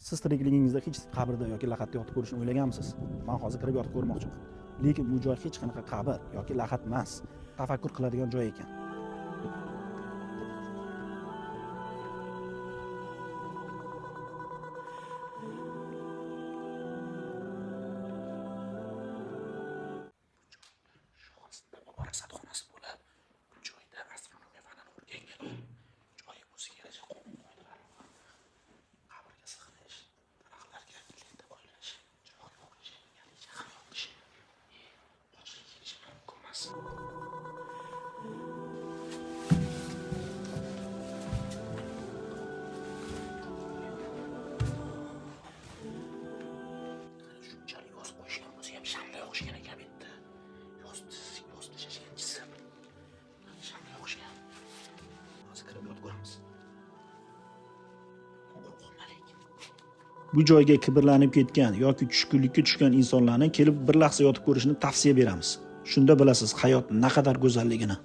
Siz tirikligingizda hech qabrda yoki lahadda yotib ko'rishni o'ylaganmisiz? Man hozir kirib yotib ko'rmoqchiman. Lekin bu joy hech qanaqa qabr yoki lahad emas, tafakkur qiladigan joy ekan. Rasadxonasi bo'lib, bu joyda astronomiya fanini o'rgangan. Joyi o'ziga yarasha qonun qoidalari bor. Qabrga sig'inish, daraxtlarga lenta bog'lash, chiroq yoqish, ya'ni ham yoqish, ochlik kelishi mumkin emas. Shunchalik yozib qo'yishgan bo'lsa ham shamla yoqishgan ekan bu yerda. Yozib yozib tashlashgan jism. Shamla yoqishgan. Hozir kirib yotib ko'ramiz. Qo'rqma lekin. Bu joyga kibrlanib ketgan yoki tushkunlikka tushgan insonlarni kelib bir lahza yotib ko'rishini tavsiya beramiz. Shunda bilasiz hayot naqadar go'zalligini.